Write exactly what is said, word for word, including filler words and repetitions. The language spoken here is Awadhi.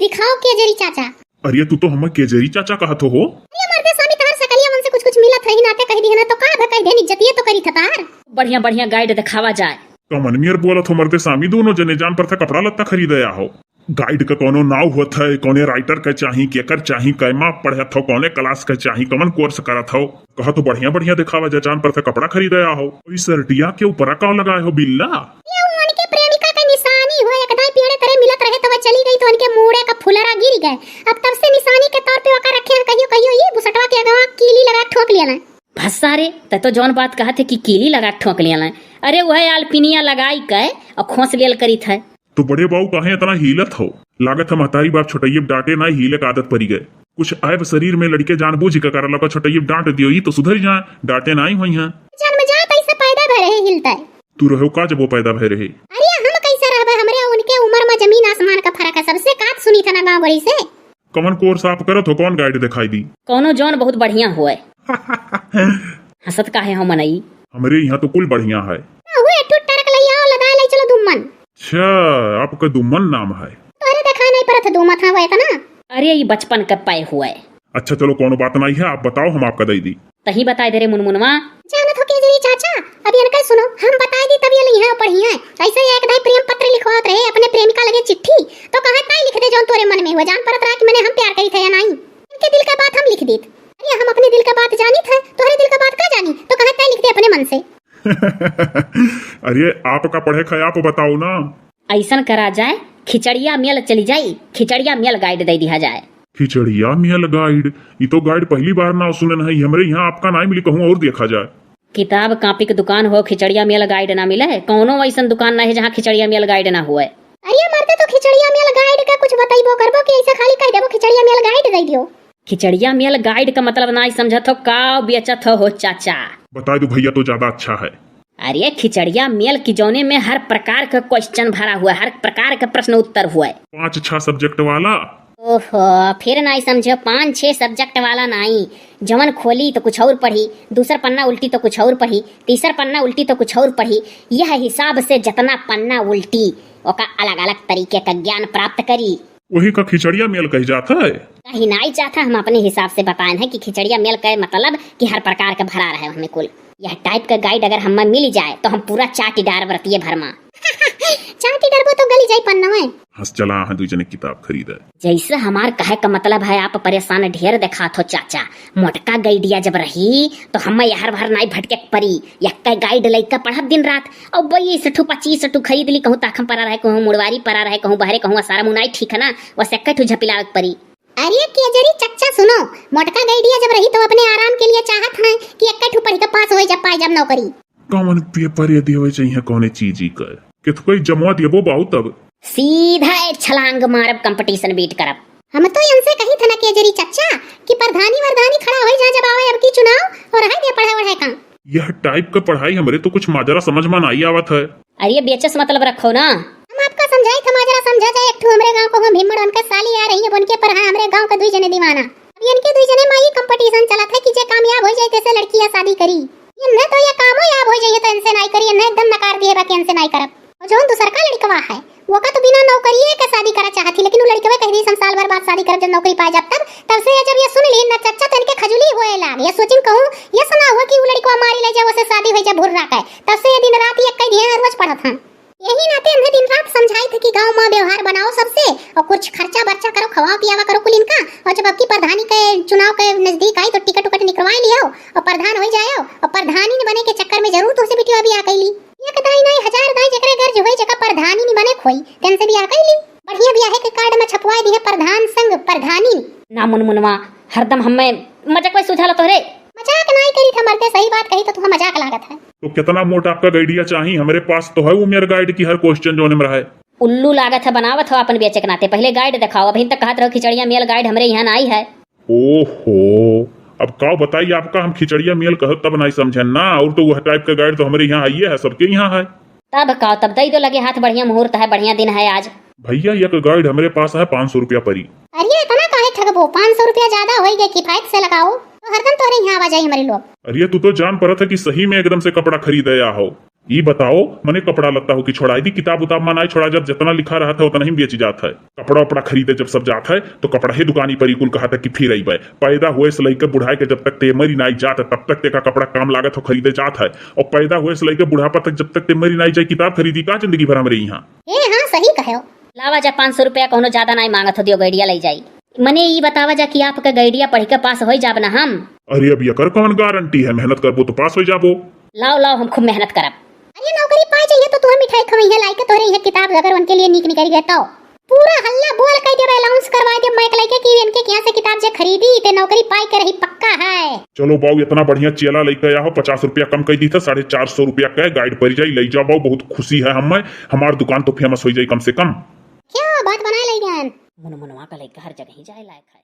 दिखाओ केजरी चाचा। अरे तू तो हमें केजरी चाचा कहत हो। अरे मर्दे स्वामी, तहार सकलिया मन से कुछ कुछ मिलत रही नाते कह दिहन तो का भे कह देन, इज्जतिये तो करी था तार। बढ़िया बढ़िया guide दिखावा जाए। कमन मियर बोलत हो मर्दे स्वामी, दोनों जने जान पर था कपड़ा लत्ता खरीदे आहो। Guide का कौनो नाव होत है, कौने writer का चाही, केकर चाही, कै माप पढ़त हो, कौने class का चाही, कमन course करत हो। कहा तो बढ़िया बढ़िया दिखावा जा, जान पर था कपड़ा खरीदे आहो। ओई शर्टिया के ऊपरा का लगाए हो बिल्ला? ये उनके प्रेमिका का निशानी हो, एक दाई पेड़े तरे मिलत रहे तो वह चली गई तो उनके मूड़े का फुलरा गिर गए। अब तब से निशानी के तौर पे ओका रखे हैं, कहियो कहियो ये बुसटवा के अगवा कीली लगा ठोक लिया ना। भस्सा रे, तै तो जौन बात कहत है कि कीली लगा ठोक लिया ना। अरे वह आलपिनिया लगाई के और खोस लेल करित है। तो बड़े बाऊ काहे इतना हीलत हो? लागत है महतारी बाप छोटइये डांटे ना, हीले का आदत पड़ी गए। कुछ ऐब शरीर में लड़के जानबूझ के करला का छोटइये डांट दियो, ई तो सुधर जाए, डांटे ना ही होई हैं। जन्म जात ऐसे पैदा भय रहे हिलता है। तू रहो का जब वो पैदा भय रहे? अरे हम कैसे रहबे, हमरे उनके उम्र में जमीन आसमान का फर्क है। सबसे कात सुनी था ना गाँव गली से। कमन course आप करत हो, कौन guide दिखाई दी? कौनो जौन बहुत बढ़िया होए। हंसत काहे हो मनई? हमरे यहाँ तो कुल बढ़िया है। ना हुए टूट टरक लई आओ, लदा लई चलो दुम्मन। अच्छा, आपका दुम्मन नाम है? तोहरे देखा नहीं परत दुम्मत हाँ हुए इतना। अरे ये बचपन के पाए हुए। अच्छा चलो कौनो बात नहीं है, आप बताओ हम आपका दई दी। तही बताए दे रे मुनमुनवा। जानत हो केजरी चाचा, अब इनका सुनो, हम बताए दी तब ये लिहे पढ़ी है। ऐसे ही एक दाई प्रेम पत्र लिखवात रहे अपने प्रेमिका लगे चिट्ठी, तो कहा ताई लिख दे जौन तोरे मन में हुआ, जान परत रहा कि मने हम प्यार करी थे या नहीं। इनके दिल का बात हम लिख दीत। अरे हम अपने दिल का बात जानी थे, तोहरे दिल का बात का जानी, तो कहा ताई लिख दे अपने मन से। अरे आपका पढ़े खाए आप बताओ ना। ऐसन करा जाए, खिचड़िया मेल चली जाई, खिचड़िया मेल guide दे दिया जाए। खिचड़िया मेल guide? ई तो guide पहली बार नाव सुनन है, हमरे यहाँ आपका नाई मिली, कहूँ और देखा जाए। किताब कापी के दुकान हो, खिचड़िया मेल guide ना मिले? कौनो ऐसन दुकान ना है जहाँ खिचड़िया मेल guide ना हुए। अरे मर्दे, तो खिचड़िया मेल guide का कुछ बताइबो करबो कि ऐसे खाली कह देबो खिचड़िया मेल guide दे दियो? खिचड़िया मेल guide का मतलब ना समझत हो का बेचत हो, हो चाचा? बता दो भैया, तो ज्यादा अच्छा है। अरे खिचड़िया मेल की जौने में हर प्रकार का question भरा हुआ है, हर प्रकार का प्रश्न उत्तर हुआ है। पाँच छह subject वाला। ओहो, फिर नाई समझो, पाँच छह subject वाला नाई। जवन खोली तो कुछ और पढ़ी, दूसर पन्ना उल्टी तो कुछ और पढ़ी, तीसर पन्ना उल्टी तो कुछ और पढ़ी। यह हिसाब से जितना पन्ना उल्टी, ओका अलग-अलग तरीके का ज्ञान प्राप्त करी। वही का खिचड़िया मेल कही जात है। कहीं नाई चाहता, हम अपने हिसाब से बताएन है कि खिचड़िया मेल का मतलब कि हर प्रकार का भरा रहे हमें कुल। यह type का guide अगर हमें मिल जाए तो हम पूरा चाटी डारब रतिये भर मा। चाटी डरबो तो गली जाई पन्नवे। हंस चला, हाँ, दुई जने किताब खरीदे। जैसे हमार कहे का मतलब है, आप परेशान ढेर देखात हो चाचा। मोटका guideिया जब रही तो हमें यहर भर नाई भटके के परी। यक्के guide लइका पढ़ब दिन रात। अब वही से ठू पच्चीस ठू खरीद ली, कहूँ ताखम परा रहे, कहूँ मुड़वारी परा रहे, कहूँ बहरे, कहूँ असारा मुनाई, ठीक है ना, बस यक्के ठू झपिलावे के परी। अरे केजरी चच्चा सुनो, मोटका guideिया जब रही तो अपने आराम के लिए चाहत हैं कि यक्के ठू पढ़ के पास होई जब पाए जब नौकरी। कौन paper ये देवे चाहिए कौने चीज का? कि तो कोई जमवा देबो बाऊ तब। सीधा ए छलांग मारब, competition beat करब। हम तो इनसे कही था ना केजरी चच्चा कि प्रधानी वरदानी खड़ा होई जा जब आवे अब की चुनाव और है दे पढ़े वढ़े का। यह type का पढ़ाई हमरे तो कुछ माजरा समझ में नाई आवत है। अरे बेचस मतलब रखो ना। हम आपका समझाई था माजरा समझा जाए, एक ठू हमरे गांव का हुआ भीमड़ उनका साली आ रही है, उनके पर है हमरे गांव का दुई जने दीवाना। अब इनके दुई जने माई competition चलत है कि जे कामयाब होई जाए तैसे लड़की या शादी करी। इन्हें तो ये कामयाब होई जाइए तो इनसे नाई करी, इन्हें एकदम नकार दिए बाकी इनसे नाई करब। और जौन दूसर का लड़कवा है, वो का तो बिना नौकरिए के शादी करा चाहत थी, लेकिन वो लड़कवे कह दी हम साल भर बाद शादी करब जब नौकरी पाए जब तब। तब से ये जब ये सुन ली ना चच्चा तो इनके खजुली होए लाग। ये सोचिन कहूँ, ये सुना हुआ कि वो लड़कवा मारी ले जाए, उसे शादी हो जाए भुर्रा के। तब से ये दिन रात ये कई दिए रोज पढ़त हैं। यही नाते हमने दिन रात समझाई थे कि गांव में व्यवहार बनाओ सबसे और कुछ खर्चा बर्चा करो, खवाओ पियावा करो कुल इनका। और जब अबकी प्रधानी के चुनाव के नजदीक आई तो टिकट उकट निकलवाई लियो और प्रधान हो जाओ। और प्रधानी ने बने के चक्कर में जरूर तुमसे बिटिया बियाह कैली। एक दाई नाई हजार दाई जकरे गर्ज होई जका प्रधानी ने बने खोई, तेन से बियाह कैली। बढ़िया बियाहे के कार्ड में छपवाई दिए प्रधान संग प्रधानी। ना मुनमुनवा, हरदम हमें मजाक में सुझाला तोहरे। मजाक नाई करी था मर्दे, सही बात कही तो तुहा मजाक लागत है। तो कितना मोटा आपका guideिया चाही? हमरे पास तो है वो मेर guide की हर question जोने में रहे। उल्लू लागत है बनावत हो अपन बेचे के नाते, पहले guide दिखाओ, अभी तक कहत रहो खिचड़िया मेल guide हमरे यहाँ नाई है। ओहो, अब का बताई आपका, हम खिचड़िया मेल कहत तब नाई समझे ना, और तो वह type का guide तो हमरे यहाँ आइए है, सबके यहाँ है। तब का, तब दई दो लगे हाथ, बढ़िया मुहूर्त है, बढ़िया दिन है आज। भैया, एक guide हमरे पास है, पाँच सौ रुपया परी। अरे, इतना काहे ठगबो? पाँच सौ रुपया ज्यादा होई गए, किफायत से लगाओ, तो हरदम तोहरे यहाँ आवा जाई हमारे लोग। अरे, तू तो जान परत है कि सही में एकदम से कपड़ा खरीदे आहो। ई बताओ, मने कपड़ा लत्ता हो कि छोड़ाई दी, किताब उताब मा नाई छोड़ा जात, जतना लिखा रहत है, उतना ही बेची जात है। कपड़ा उपड़ा खरीदे जब सब जात है, तो कपड़ा ही दुकानी पर ई कुल कहत है कि फिर अइबे। पैदा होए से लइके बुढ़ाए के जब तक ते मरी नाई जात है, तब तक तेका कपड़ा काम लागत हो खरीदे जात है। और पैदा होए से लइके बुढ़ापा तक जब तक ते मरी नाई जाए, किताब खरीदी का जिंदगी भर हमरे यहाँ? ए हाँ, सही कहो। लावा जा पाँच सौ रुपया, कौनो ज्यादा नाई मांगत हो, दियो गैडिया लई जाई। मने ई बतावा जा कि आपके गैडिया पढ़ के पास होई जाब ना हम? अरे अब एकर कौन गारंटी है, मेहनत करबो तो पास होई जाबो। लाओ लाओ, हम खूब मेहनत करब। अरे नौकरी पाई जाइए तो तुहे मिठाई खवइहे लाई के तोहरे यहाँ किताब अगर उनके लिए नीक निकल गए तो। पूरा हल्ला बोल कह देबे, अनाउंस करवा देब माइक लेके कि इनके यहाँ से किताब जे खरीदी ते नौकरी पाई के रही, पक्का है। चलो बाऊ, इतना बढ़िया चेला लेके आहो, पचास रुपया कम कर दी था, साढ़े चार सौ रुपया का गाइड पड़ जाई, ले जाओ बाऊ, बहुत खुशी है हमें, हमार दुकान तो फेमस हो जाई कम से कम। क्या बात बनाए ले गए? मुन मुनवा का लेके हर जगह ही जाए लायक है।